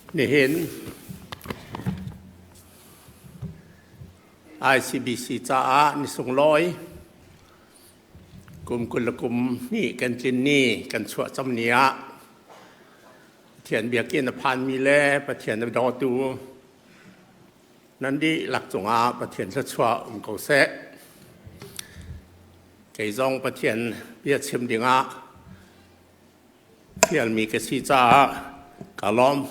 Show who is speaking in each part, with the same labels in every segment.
Speaker 1: Nihin ICBC caah ni sunglawi kum 20 le kum hnih kan tlin ni kan chuah cam ni ah Pathian biakinn a phanmi le Pathian a dawtu nan dihlak cungah Pathian thluachuah um ko seh. Kei zong Pathian bia chim dingah fialmi ka si caah ka lawm.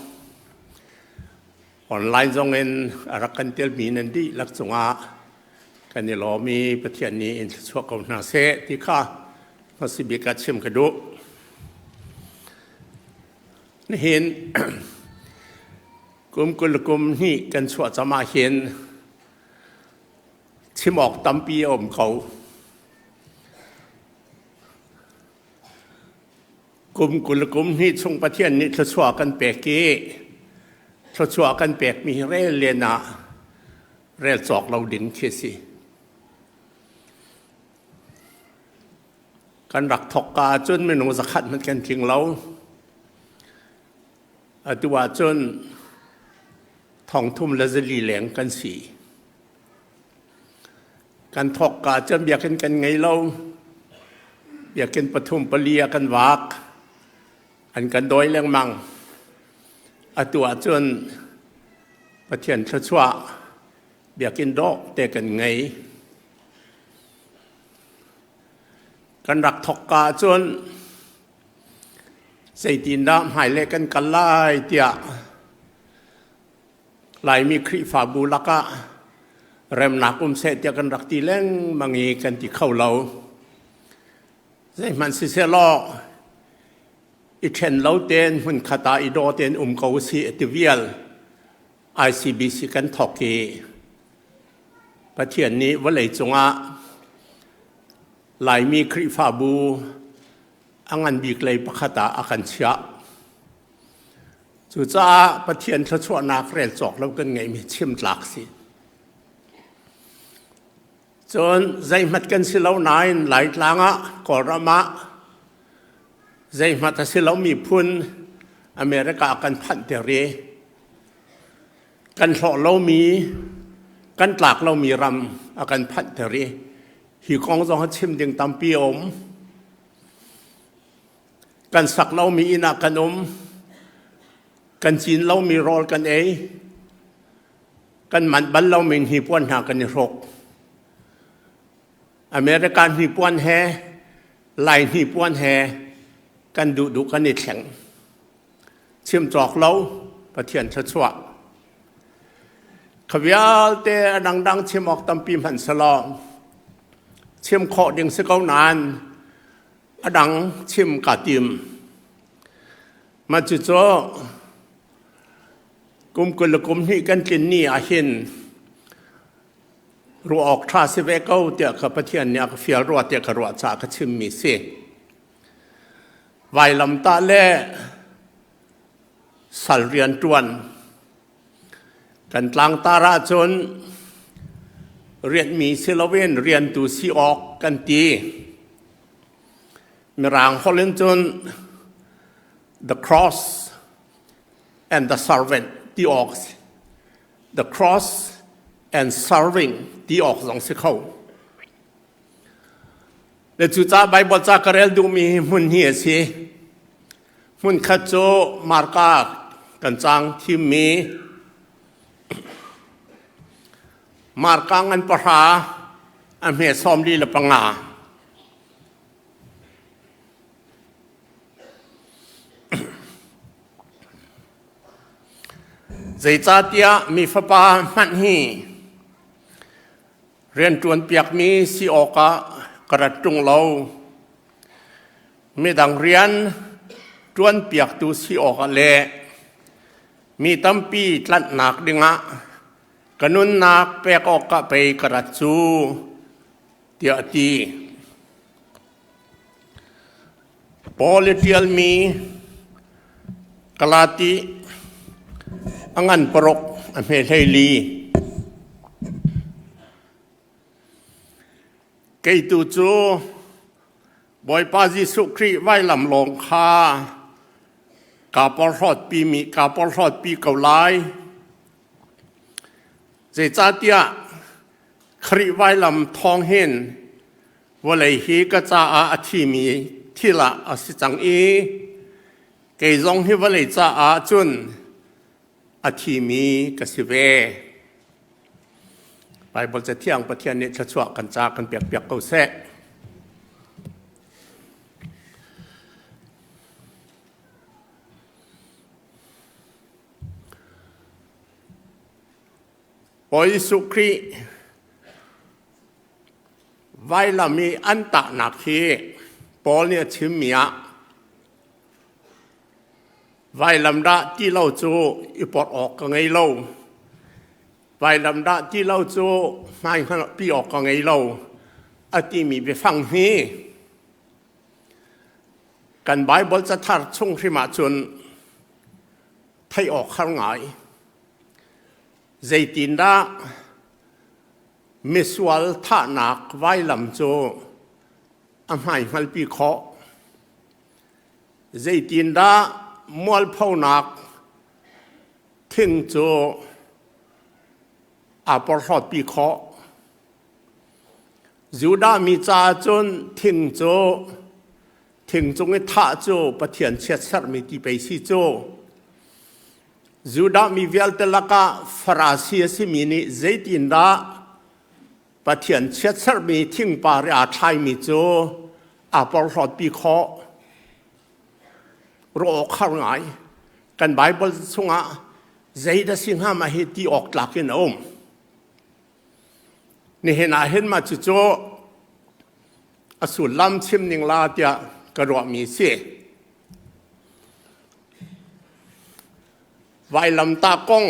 Speaker 1: Online zong in a rak kan telmi nan dihlak cungah kan i lawm i Pathian nih in thluachuah ko hna seh ti kha hmasabik ah chim ka duh. Nihin kum 20 le kum hnih kan chuah cam ah hin chim awk tampi a um ko. Kum 20 le kum hnih chung Pathian nih thluachuah kan pek i thluachuah kan pekmi hi rel len ah rel cawk lo ding khi a si. Kan rak thok ka ahcun minung zakhat hmanh kan tling lo. Atu ahcun thongthum le zali leng kan si. Kan thawk ka cun biakinn kan ngei lo. Biakinn pathum pali ah kan vak. An kan dawi lengmang. Atu ahcun Pathian thluachuah biakinn dawh te kan ngei. Kan rak thawk ka ahcun zeitindah hmailei kan kal lai tiah Laimi Khrihfabu lakah remnak um seh tiah kan rak ti lengmang i kan ti kho lo. Zeihmanh sisehlaw i ṭhen lo tein hmunkhat ah i daw tein um ko usih ti vial ICBC kan thawk i Pathian nih vawlei cungah Laimi Khrihfabu a ngan bik lei pakhat ah a kan chiah. Cucaah Pathian thluachuahnak rel cawk lo kan ngeihmi chim tlak si. Cun zeihmat kan si lo nain Laitlang ah Kawlram ah zeihmat a si lomi phun America kan phanh ter i kan hlawh lomi kan tlak lomi ram a kan phanh ter i hi kong zong hi chim ding tampi a um. Kan sak lomi inn ah kan um. Kan cin lomi rawl kan ei. Kan manh bal lomi hnipuan hna kan i hruk. American hnipuan he Lai hnipuan he kan duhduh kan i thleng. Chim cawk lo Pathian thluachuah. Kha vialte a dangdang chim awk tampi hmanh selaw chim khawh ding si ko nain A dang chim ka tim. Mah cucu kum 20 le kum hnih kan tlin ni ah hin ruah awk ṭha si ve ko tiah ka Pathian nih a ka fial rua tiah ka ruah caah ka chimmi si. Vailamtah le sal rian ṭuan Kan tlangtar ahcun rianhmi si loin riantu si awk kan ti. Mirang holh in cun the cross and the servant ti awk si. The cross and serving ti awk zong si kho. Le cucaah Baibal ca ka rel duhmi hi hmun hi a si. Hmunkhat cu Marka kan cang thimmi Marka ngan pahra a hme 45. Zeicahtiah mi fapa hmanh hi Rianṭuanpiakmi si awkah ka rat ṭung lo. Midang rian ṭuanpiaktu si awkah le mi tampi tlanhnak dingah ka nunnak pek awkah pei ka rat cu, tiah a ti. Paul i ṭialmi Galati a ngan paruk a hme 14. Kei tu cu Bawipa Jesuh Khrih vailam lawng kha Kaa porhlawtpi mi kaa porhlawtpi ko lai. Zeicahtiah Khrih vailam thawng hin vawlei hi ka caah a thimi thil ah a si cang i kei zong hi vawlei caah cun a thimi ka si ve. Baibal Cathiang Pathian nih thluachuah kan ca kan pekpiak ko seh. Bawi Jesuh Khrih vailam i an tahnak hi Paul nih a chimmi ah vailam dah ti lo cu i porh awk ka ngei lo. Vailam dah ti lo cu hmaihngalhpi awk ka ngei lo a timi biafang hi Kan Baibal cathar chung hrim ahcun theih awk har ngai. Zeitindah misual thahnak vailam cu a hmaihngalpi khawh? Zeitindah mualphonak thing cu aa porhlawtpi khawh? Judah mi caah cun thing cu thing cung i thah cu Pathian chiatserhmi ti pei si cu. Judah mi vialte lakah Farasi a simi nih zeitindah Pathian chiatserhmi thingpar i aa thlaimi cu aa porhlawtpi khawh? Ruah awk har ngai. Kan Baibal chungah zeidah si hnga mah hi ti awk tlak in a um. Nihin ah hin mah cucu a sullam chim ning la tiah ka ruahmi si. Vailamtah kong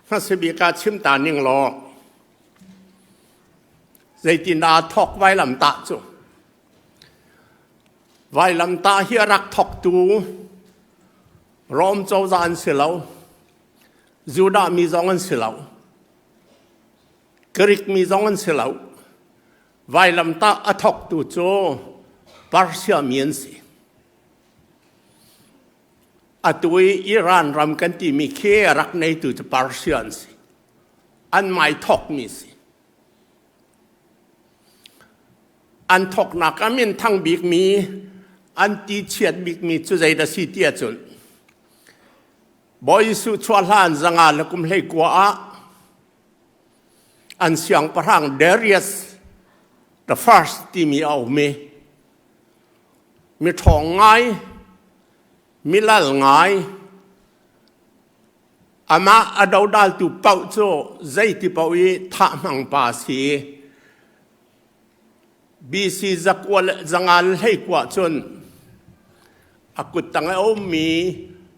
Speaker 1: hmasabik ah chim ta ning law zeitindah thawk vailamtah cu? Vailamtah hi a rak thawktu Rom cozah an si lo. Judah mi zong an si lo. Greek mi zong an si lo. Vailamtah a thawktu cu Persia mi an si. Atu i Iran ram kan timi khi a rak neitu cu Persia an si. An mai thawkmi si. An thawknak a min thang bikmi, an ti chiat bikmi cu zeidah si ti ahcun Bawi Jesuh chuah hlan zanga le kum 19 ah an siangpahrang Darius the First timi a um i mi ṭhawng ngai, mi lal ngai, amah a dodaltu paoh cu zeiti paoh i thah hmang pa si. BC zakua le zanga le 19 cun a kuttang a ummi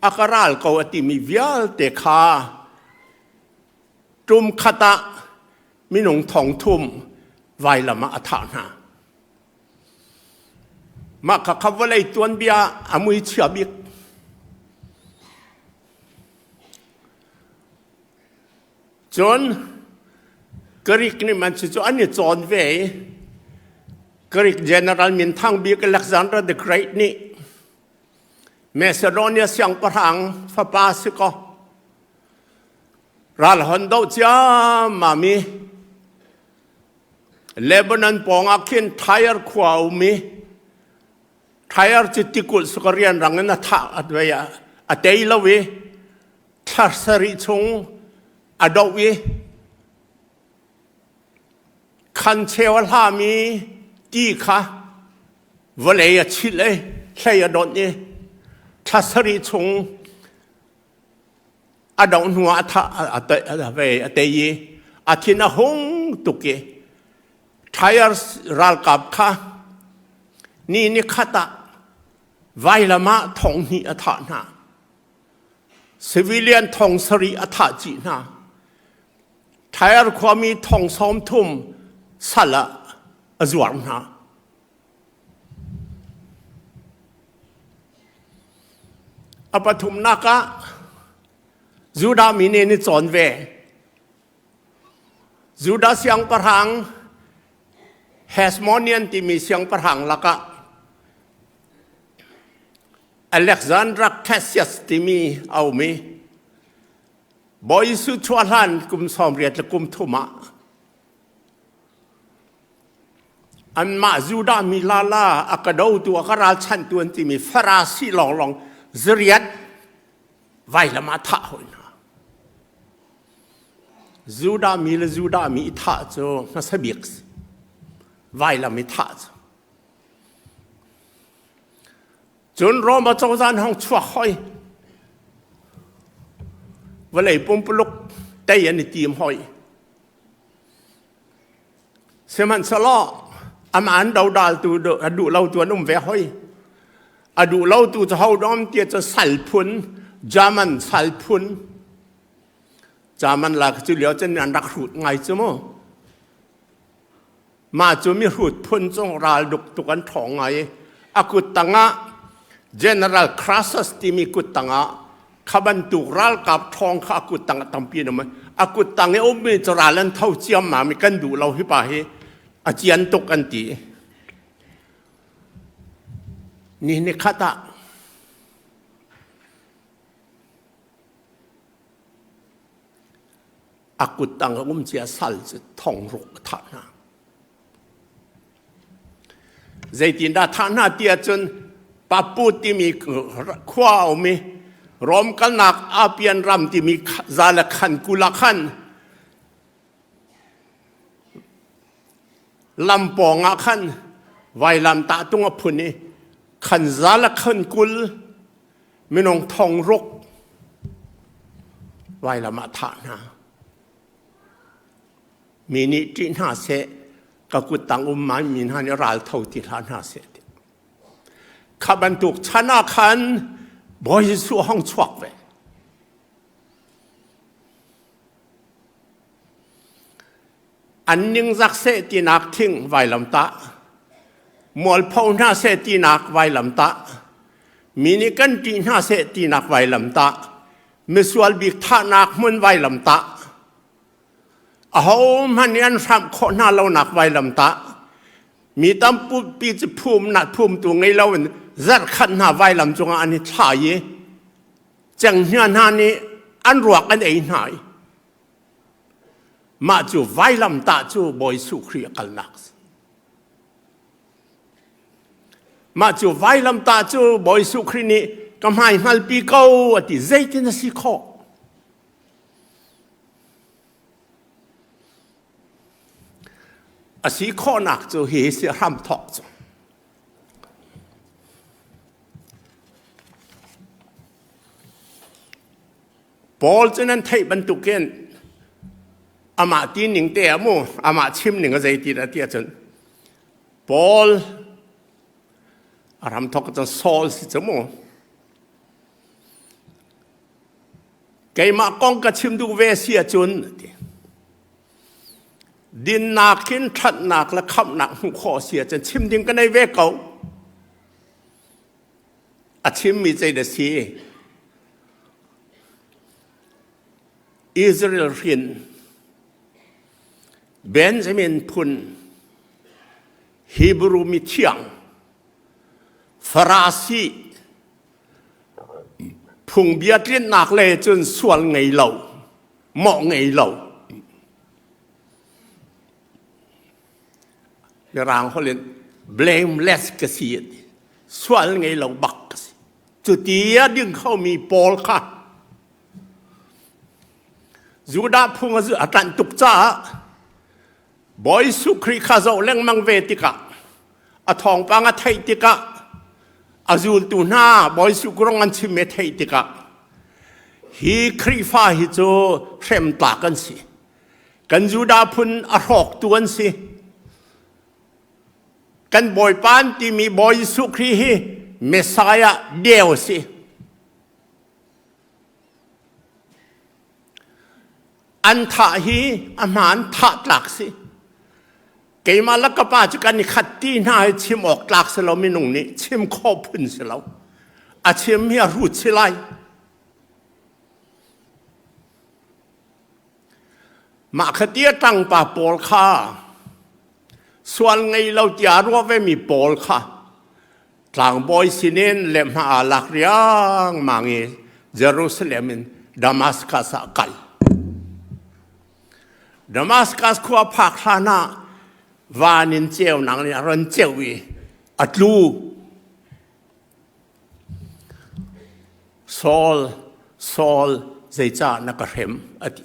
Speaker 1: a ka ral ko a timi vialte kha tum khat ah minung thong thum vailam ah a thah hna. Mah kha kha vawlei tuanbia a mui chia bik. Cun Greek nih man cu an i cawn ve i Greek general minthang bik Alexander the Great nih Macedonia siangpahrang fapa si kaw ral hon doh ciammam i Lebanon pawng ah khin Tyre khua a um i Tyre cu tikulh suka rianrang in a thah a tei lo i thla sarih chung a doh i khan cheu a hlami ti kha vawlei a chilh i hlei a donh i thla sarih chung a doh hnuah a thah a tei i a thin a hung tuk i Tyre ralkap kha ni ni khat ah vailam ah thong hnih a thah hna. Civilian thong sarih a thah chih hna. Tyre khuami thong 30 sal ah a zuar hna. A pathumnak ah Judah mi nih an i cawn ve. Judah siangpahrang Hasmonean timi siangpahrang lakah. Alexandra Cassius timi a um i Bawi Jesuh chuah hlan kum 80 le kum thum ah anmah Judah mi lala a ka dotu a ka ralchanhtu an timi Farasi lawnglawng zariat vailam ah thah hoi hna. Judah mi le Judah mi i thah cu hmasa bik vailam i thah cu. Cun Roma cozah an hong chuak hoi. Vawlei pumpuluk tei an i tim hoi. Sihmanhsehlaw amah an dodaltu a duh lotu an um ve hoi. A duh lotu cu ho dom ti cu sal phun, German sal phun. German la cu lio cun an rak hrut ngai cu mu. Mah cu mihrut phun cung ralduk tuk an ṭhawng ngai i a kut tangah General Crassus timi kut tangah kha bantuk ralkap ṭhawng kha a kut tangah tampi an um. A kut tang i ummi cu ral an tho ciammam i kan duh lo hi pa hi a cian tuk an ti. Ni ni khat ah A kuttang a um cia sal cu thong ruk a thah hna. Zeitindah thah hna ti ahcun Papu timi khua a um i Rom kalnak Apian ram timi za le khan kul ah khan lam pawng ah khan vailam tahtung a phun i khan za le khan kul minung thong ruk vailam ah thah hna. Mi nih ṭih hna seh, ka kut tang um mi hna nih ral tho ti hlah hna seh ti. Kha bantuk chan ah khan Bawi Jesuh hong chuak ve. An ningzak seh tinak thing vailamtah, mualpho hna seh tinak vailamtah, mi nih kan ṭih hna seh tinak vailamtah, misual bik thahnak hmun vailamtah, ahohmanh nih an hramh khawh hna lonak vailamtah, mi tampi cu phumnak phumtu ngei loin zarhkhat hna vailam cungah an i thla i cenghngia hna nih an ruak an ei hna i Mah cu vailamtah cu Bawi Jesuh Khrih a kalnak a si. Mah cu vailamtah cu Bawi Jesuh Khrih nih ka hmai hngalpi ko a ti. Zeitin a si khawh? A si khawhnak cu hi si hramthawk cu. Paul cu nan theih bantukin amah ti ning te ah mu amah chim ning a zei ti dah ti ahcun Paul a ram thawk cun Saul si cu mu keimah kong ka chim duh ve si ahcun ti dinnak in ṭhatnak le khamhnak hmuh khawh si ahcun chim ding ka nei ve ko A chimmi zei dah si? Israel hrin Benjamin phun Hebrew mithiang Farasi phungbia tlinnak le cun sual ngei lo mawh ngei lo Mirang holh in blameless ka si a ti. Sual ngei lo bak ka si. Cuti a ding khomi Paul kha Judah phung a ṭanh tuk caah Bawi Jesuh Khrih kha zoh lengmang ve tikah a thawngpang a theih tikah a zultu hna Bawi Jesuh rong an chim i theih tikah hi Khrihfa hi cu hrem tlak an si. Kan Judah phun a hrawktu an si. Kan Bawipa an timi Bawi Jesuh Khrih hi Messiah deu a si. An thah hi a hmaan thah tlak si. Keimah le ka pa cu kan i khat ti hna hi chim awk tlak si lo minung nih chim khawh phun si lo. A chim hi a hrut si lai. Mah kha tia ṭangpa pawl kha sual ngei lo tiah a ruah vemi pawl kha Tlangbawi sinin lehhmah aa lak riangmang i Jerusalem in Damascus ah kal. Damascus khua phak hlan ah van in ceunak nih a ron ceuh i a tlu. Saul, Saul, zeicah na ka hrem? a ti.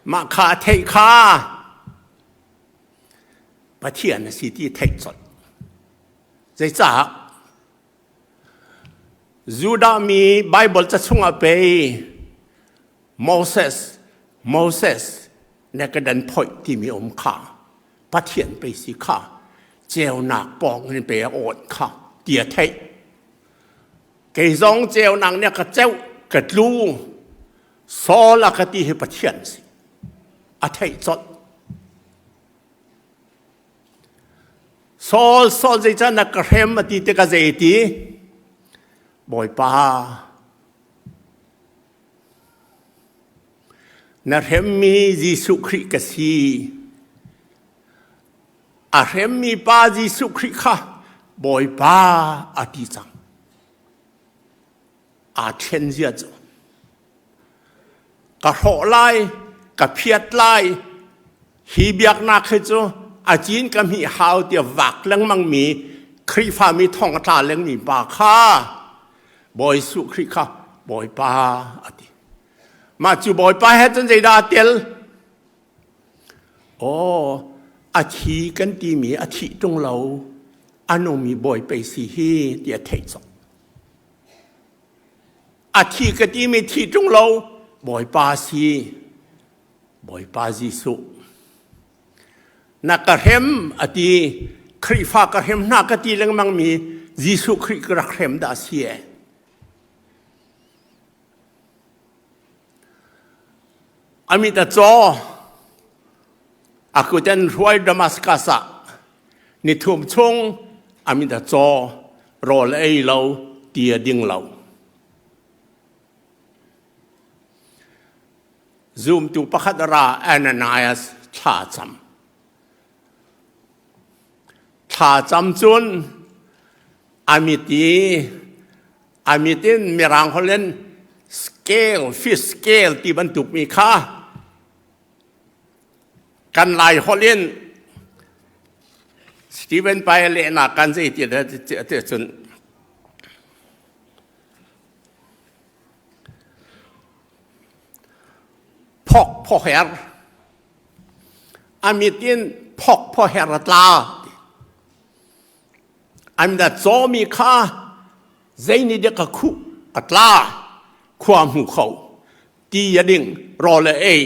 Speaker 1: Mah kha a theih kha Pathian a si ti theih colh. Zeicah? Judah mi Bible ca chungah pei Moses, Moses na ka dan phoih timi um kha Pathian pei si kha ceunak pawng in pe a awt kha ti a theih. Kei zong ceunak nih ka ceuh ka tlu Saul a ka ti hi Pathian si. A theih colh. Saul, Saul zeicah na ka hrem a ti tikah zei ti? Bawipa, na hremmi Jesuh Khrih ka si. A hremmi pa Jesuh Khrih kha Bawipa a ti cang. Aa ṭhen zia cu. Ka hrawh lai, ka phiat lai, hi biaknak hi cu a cin ka hmih hau tiah vak lengmang mi Khrihfa mi thong a tla lengmi pa kha Bawi Jesuh Khrih kha Bawipa a ti. Mah cu Bawipa he cun zeidah a tel? Aw, a thi kan timi a thih ṭung lo, a nungmi Bawi pei si hi ti a theih cawk. A thi ka timi thi ṭung lo, Bawipa si, Bawipa Jesuh. Na ka hrem a ti, Khrihfa ka hrem hna ka ti lengmang mi Jesuh Khrih ka rak hrem dah si e. Amit a caw, a kut an hruai Damascus ah nithum chung amit a caw, rawl ei lo, ti a ding lo. Zumtu pakhat ra Ananias thla cam. Thla cam cun amit i amit in mirang holh in scale fish scale ti bantuk mi kha kan lai holh in Stephen Pai lehnak kan zei ti ti cun phok phoher amit in phok phoher a tla An da cawmi kha zei nih dek a khuh a tla khua hmu kho ti a ding rawl a ei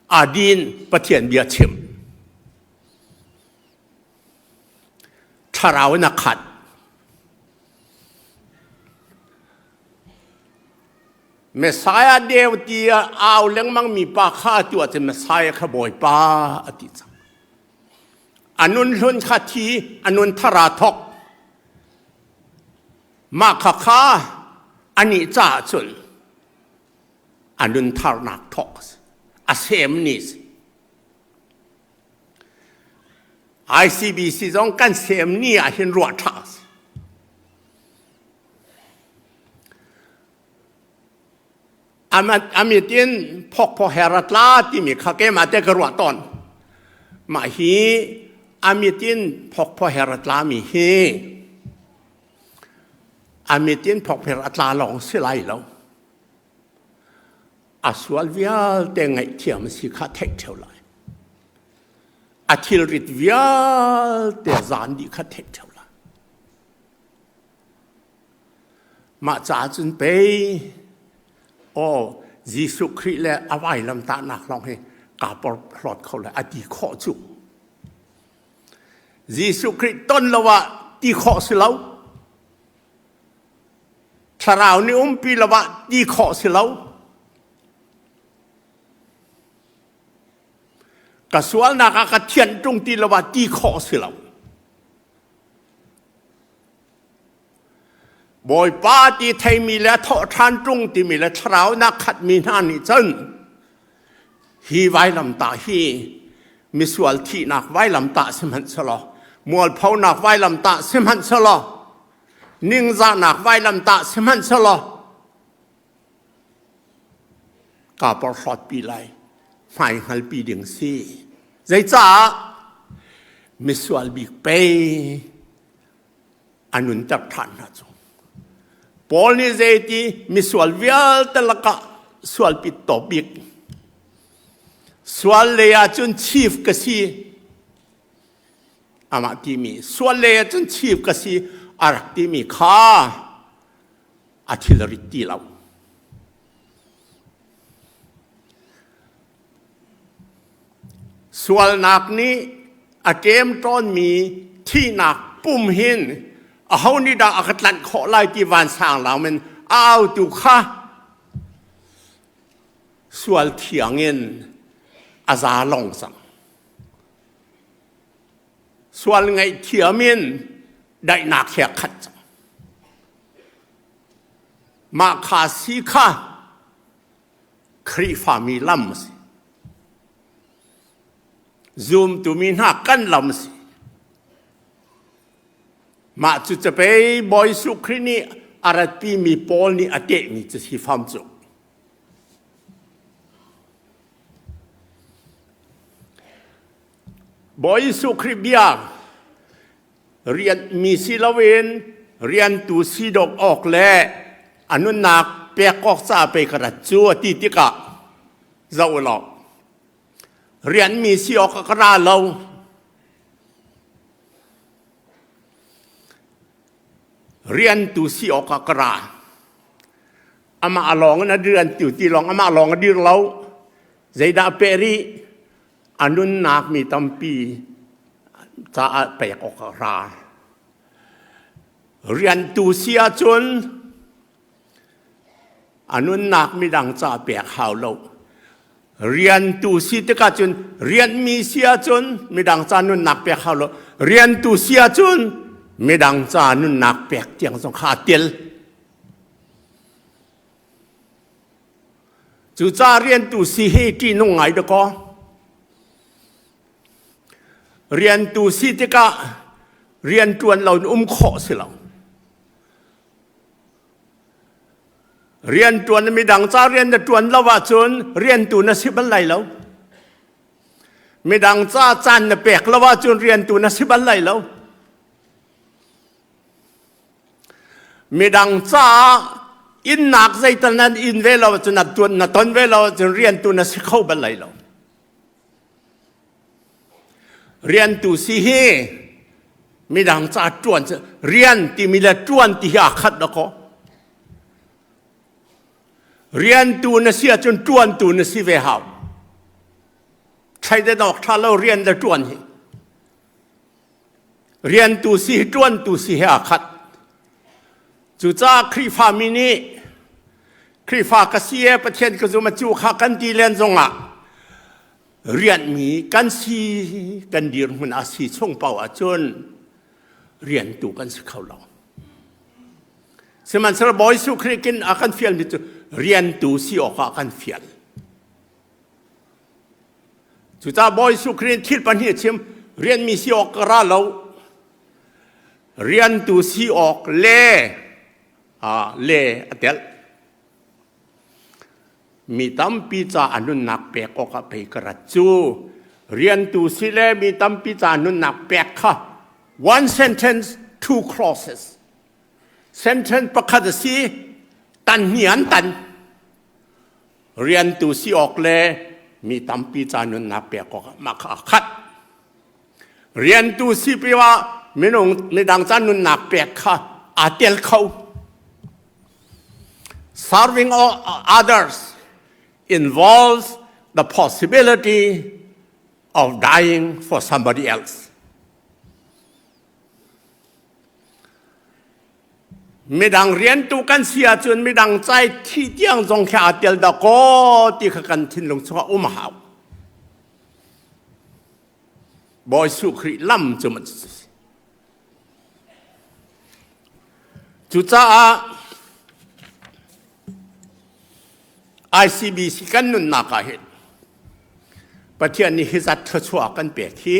Speaker 1: aa din Pathian bia chim thlarau in a khat Messiah deu ti a au lengmang mi pa kha tu ah cun Messiah kha Bawipa a ti cang A nun hlun kha thi, a nun thar aa thawk. Mah khakha anih caah cun a nun tharnak thawk a si. A sem ni si. ICBC zong kan sem ni ah hin ruah ṭha a si. Amit in phokphaw her a tla timi kha keimah te ka ruah tawn. Mah hi amit in phokphaw her a tlami hi amit in phokpher a tla lawng si lai lo. A sual vialte ngaihthiam si kha theih ṭheo lai. A thilrit vialte zan dih kha theih ṭheo lai. Mah caah cun pei aw Jesuh Khrih le a vailamtahnak lawng hi kaa porhlawt kho le a ti khawh cu. Jesuh Khrih ton lo ah ti khawh si lo. Thlarau nih umpi lo ah ti khawh si lo. Ka sualnak ah ka thianh ṭung ti lo ah ti khawh si lo. Bawipa ti theimi le thawhṭhan ṭung timi le thlarau nak khatmi hna nih cun hi vailamtah hi misual thihnak vailamtah sihmanhsehlaw Mualphonak vailamtah sihmanhsehlaw, ningzahnak vailamtah sihmanhsehlaw, kaa porhlawtpi lai, hmaihngalpi ding si. Zeicah? Misual bik pei a nunter ṭhan hna cu. Paul nih zeiti misual vialte lakah sualpit tawp bik. Sual lei ahcun chief ka si. Amah timi sual lei ahcun chief ka si a rak timi kha a thilrit ti lo. Sualnak nih a ṭemṭawnmi thihnak pum hin aho nih dah a ka tlanh khawh lai ti vansang lam in a autu kha sual thiang in a za long cang. Sual ngaihthiam in daihnak he a khat cang. Mah kha si kha Khrihfami lam a si. Zumtu mi hna kan lam a si. Mah cu capei Bawi Jesuh Khrih nih a ratpimi Paul nih a tehmi cu si fam cu. Bawi Jesuh Khrih bia rianmi si loin riantu si dawk awk le a nunnak pek awk ca pei ka rat cu a ti tikah zoh u law rianmi si awk ka ra lo. Riantu si awkah ka ra. Amah lawng in a riantu ti lawng amah lawng a dir lo. Zeidah peh rih? A nunnak mi tampi caah pek awk a ra. Riantu si ahcun a nunnak midang ca pek hau lo. Riantu si tikah cun rianmi si ahcun midang ca nunnak pek hau lo. Riantu si ahcun midang ca nunnak pek tiang zong kha a tel. Cucaah riantu si hi ṭihnung ngai dakaw. Riantu si tikah rianṭuan lo in um khawh si lo. Rianṭuan midang ca rian na ṭuan lo ahcun riantu na si bal lai lo. Midang ca caan na pek lo ahcun riantu na si bal lai lo. Midang caah innak zeital nan in ve lo ahcun na tuan na ton ve lo ahcun riantu na si kho bal lai lo. Riantu si hi midang ca ṭuan cu rian timi le ṭuan ti hi aa khat dakaw. Riantu na si ahcun ṭuantu na si ve hau. Thleidan awk ṭha lo rian le ṭuan hi. Riantu si hi ṭuantu si he aa khat. Cucaah Khrihfami nih Khrihfa ka si e Pathian ka zum a cu kha kan ti len zongah rianmi kan si kan dirhmun a si chung paoh ahcun riantu kan si kho lo. Sihmanhsehlaw Bawi Jesuh Khrih kin a kan fialmi cu riantu si awkah a kan fial. Cucaah Bawi Jesuh Khrih thil pahnih a chim rianmi si awk ka ra lo riantu si awk le le a telh. Mi tampi ca a nunnak pek awkah pei ka rat cu riantu si le mi tampi ca nunnak pek kha one sentence two clauses sentence pakhat a si tan hnih an tan. Riantu si awk le mi tampi ca nunnak pek awkah mah kha a khat. Riantu si piah minung midang ca nunnak pek kha aa tel kho. Serving others involves the possibility of dying for somebody else. Midang riantu kan si ahcun midang cai thi tiang zong khi aa tel dah kaw ti kha kan thinlung chungah um a hau. Bawi Jesuh Khrih lam cu man si. Cucaah ICBC kan nunnak ah hin Pathian nih hi zat thluachuah kan pek hi.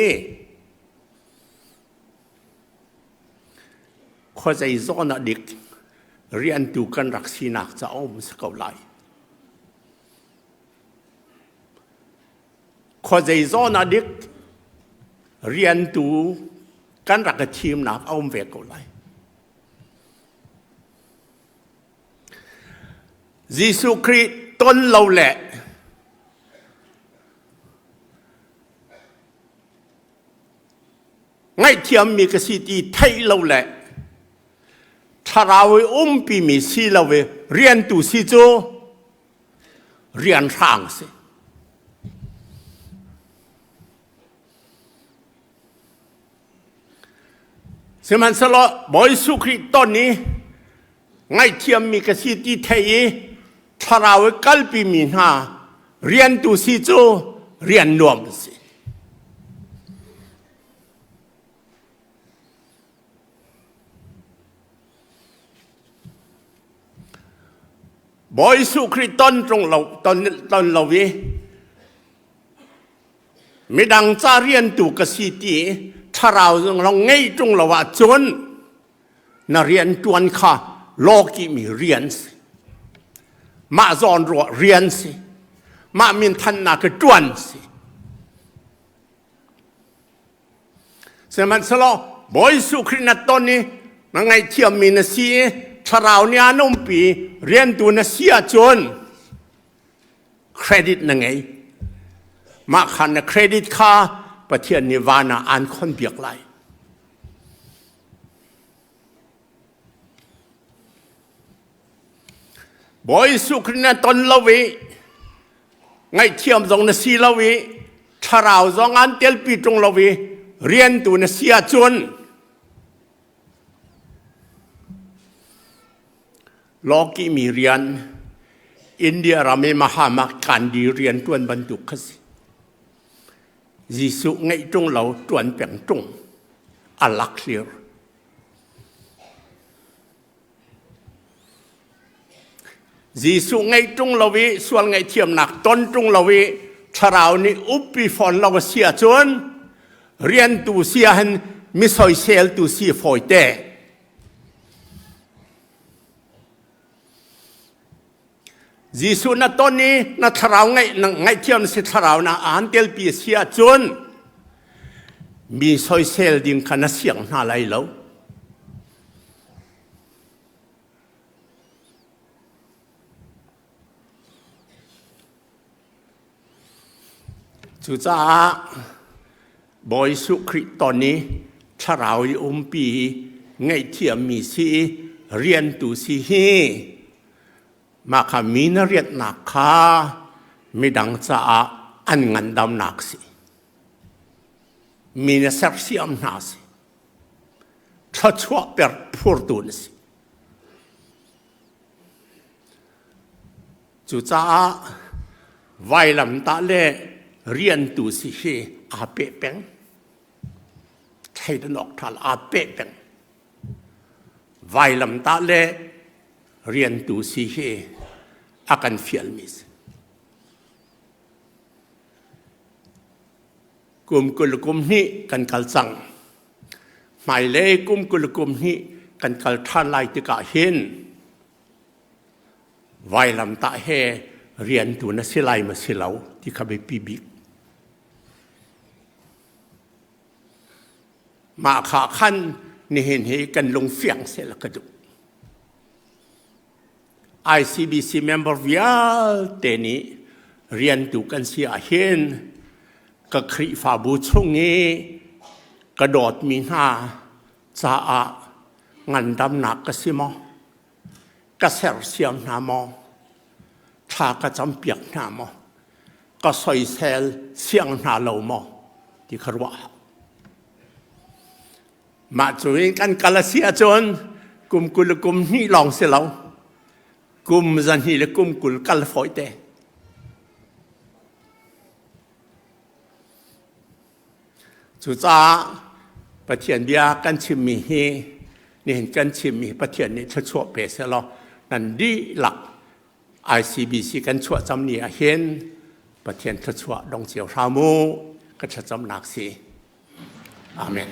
Speaker 1: Khuazei zawn ah dik riantu kan rak sinak ca um si ko lai. Khuazei zawn ah dik riantu kan rak i thimnak a um ve ko lai. Jesuh Khrih ton lo le ngaihthiammi ka si ti theih lo le thlarau i umpimi si lo i riantu si cu rian hrang si. Sihmanhsehlaw Bawi Jesuh Khrih ton i ngaihthiammi ka si ti theih i thlarau i kalpimi hna riantu si cu rian nuam a si. Bawi Jesuh Khrih ton ṭung lo ton lo i midang ca riantu ka si ti thlarau zong ngei ṭung lo ahcun na rian ṭuan kha lawkihmi rian si. Mah zawn ruah rian si. Mah minthannak i ṭuan si. Sihmanhsehlaw Bawi Jesuh Khrih na ton i na ngaihthiammi na si i thlarau nih aan umpi riantu na si ahcun credit na ngei. Mah kha na credit kha Pathian nih van ah aan khonpiak lai. Bawi Jesuh Khrih na ton lo i ngaihthiam zong na si lo i thlarau zong aan telpi ṭung lo i riantu na si ahcun lawkihmi rian India ram i Mahatma Gandhi rian ṭuan bantuk kha si. Jesuh ngeih ṭung lo ṭuan peng ṭung a lak hlir. Jesuh ngeih ṭung lo i sual ngaihthiamnak ton ṭung lo i thlarau nih uppi fawn lo a si ahcun riantu si ahhin mi soiseltu si fawite. Jesuh na ton i na thlarau ngaihthiam si thlarau na aan telpi a si ahcun mi soisel ding kha na siang hna lai lo. Cucaah Bawi Jesuh Khrih ton i thlarau i umpi i ngaihthiammi si i riantu si hi mah kha mi na rianhnak kha midang caah an ngandamnak si. Mi na sersiam hna si. Thluachuah per phurtu na si. Cucaah vailamtah le riantu si hi aa peh peng. Thleidan awk ṭha aa peh peng. Vailamtah le riantu si hi a kan fialmi si. Kum 20 kum hnih kan kal cang. Hmailei kum 20 kum hnih kan kal ṭhan lai tikah hin vailamtah he riantu na si lai ma si lo ti kha biapi bik. Mah kha khan nihin hi kan lung fiang seh la ka duh. ICBC member vialte nih riantu kan si ahhin ka Khrihfabu chung i ka dawtmi hna caah ngandamnak ka si maw? Ka sersiam hna maw? Thla ka campiak hna maw? Ka soisel siang hna lo maw? Ti kha ruah hau. Mah cu in kan kal a si ahcun kum 20 le kum hnih lawng si lo kum 200 le kum 20 kal fawi te. Cucaah Pathian bia kan chimmi hi nihin kan chimmi Pathian nih thluachuah pe sehlaw nan dihlak ICBC kan chuah cam ni ah hin Pathian thluachuah dong cio hram u ka thlacamnak si. Amen.